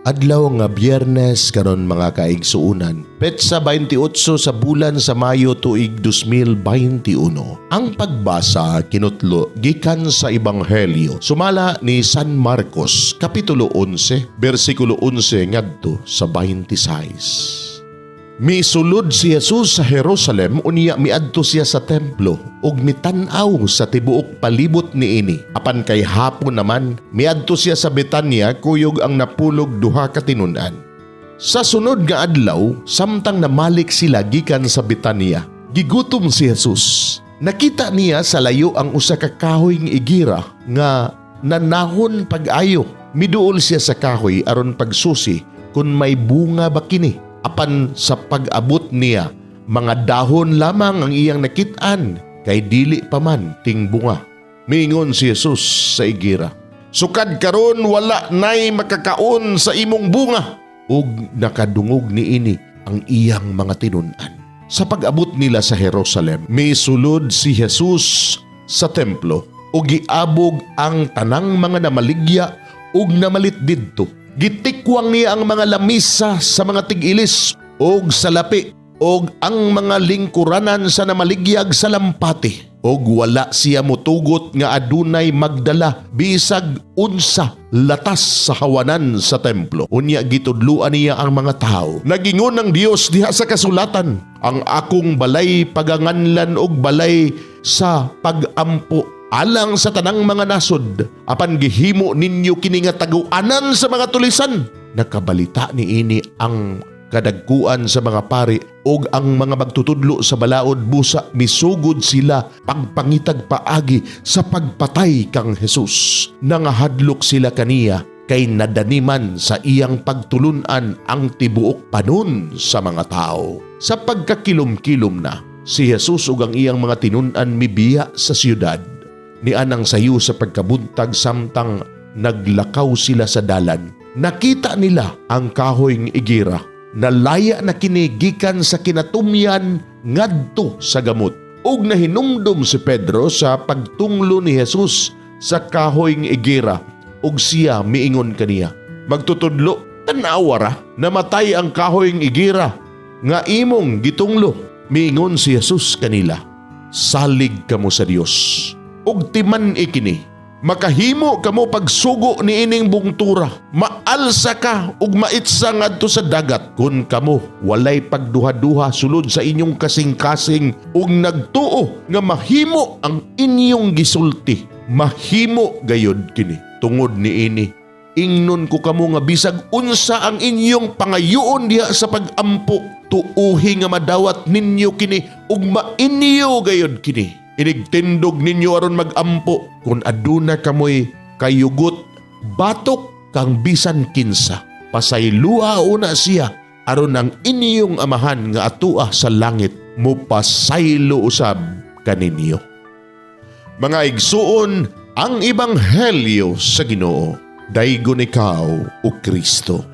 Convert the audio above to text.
Adlaw nga Biyernes karon, mga kaigsuunan. Petsa 28 sa bulan sa Mayo, tuig 2021. Ang pagbasa kinutlo gikan sa Ebanghelyo sumala ni San Marcos, kapitulo 11, bersikulo 11 ngadto sa 26. Misulod si Jesus sa Jerusalem, unya miadto siya sa templo ug mitan-aw sa tibuok palibot niini. Apan kay hapon naman, miadto siya sa Betanya kuyog ang napulog duha ka tinun-an. Sa sunod nga adlaw, samtang namalik sila gikan sa Betanya, gigutom si Jesus. Nakita niya sa layo ang usa ka kahoy nga igira nga nanahon pag-ayo. Miduol siya sa kahoy aron pagsusi kung may bunga ba kini. Apan sa pag-abot niya, mga dahon lamang ang iyang nakit-an kay dili pa man tingbunga. Miingon si Jesus sa igira, "Sukad karon wala nay makakaon sa imong bunga." Ug nakadungog niini ang iyang mga tinun-an. Sa pag-abot nila sa Jerusalem, misulod si Jesus sa templo ug giabog ang tanang mga namaligya ug namalit didto. Gitikwang niya ang mga lamisa sa mga tig-ilis og salapi og ang mga lingkuranan sa namaligyag sa lampati. Og wala siya motugot nga adunay magdala bisag unsa latas sa hawanan sa templo. Unya gitudluan niya ang mga tao. Nagingon ang Dios diha sa kasulatan, "Ang akong balay paganganlan og balay sa pagampo alang sa tanang mga nasod. Apan gihimo ninyo kini nga taguanan sa mga tulisan." Nakabalita niini ang kadagkuan sa mga pari ug ang mga magtutudlo sa balaod, busa misugod sila pagpangitag paagi sa pagpatay kang Jesus. Nangahadlok sila kaniya kay nadaniman sa iyang pagtulunan ang tibuok panon sa mga tao. Sa pagkakilom-kilom na, si Jesus ug ang iyang mga tinun-an mibiya sa siyudad. Nianang sayo sa pagkabuntag, samtang naglakaw sila sa dalan, nakita nila ang kahoy ng igira. Nalaya na kini gikan sa kinatumyan ngadto sa gamot. Ug nahinumdum si Pedro sa pagtunglo ni Jesus sa kahoy ng igira ug siya miingon kaniya, "Magtutudlo, tan-awa ra, namatay ang kahoy ng igira nga imong gitunglo." Miingon si Jesus kanila, "Salig kamo sa Dios ug timan-i kini. Makahimo kamo pagsugo niining bungtura, 'Maalsa ka ug maitsa ngadto sa dagat,' kun kamo walay pagduha-duha sulod sa inyong kasing-kasing ug nagtuo nga mahimo ang inyong gisulti, mahimo gayod kini. Tungod niini, ingnon ko kamo nga bisag unsa ang inyong pangayoon diha sa pagampo, tuuhi nga madawat ninyo kini ug mainyo gayod kini. Inigtindog ninyo aron magampo, kung aduna kamoy kayugot batok kang bisan kinsa, pasaylua una siya aron ang inyong Amahan nga atua sa langit mupasaylo usab kaninyo." Mga igsuon, ang ebanghelyo sa Ginoo. Daygon ikaw, o Kristo.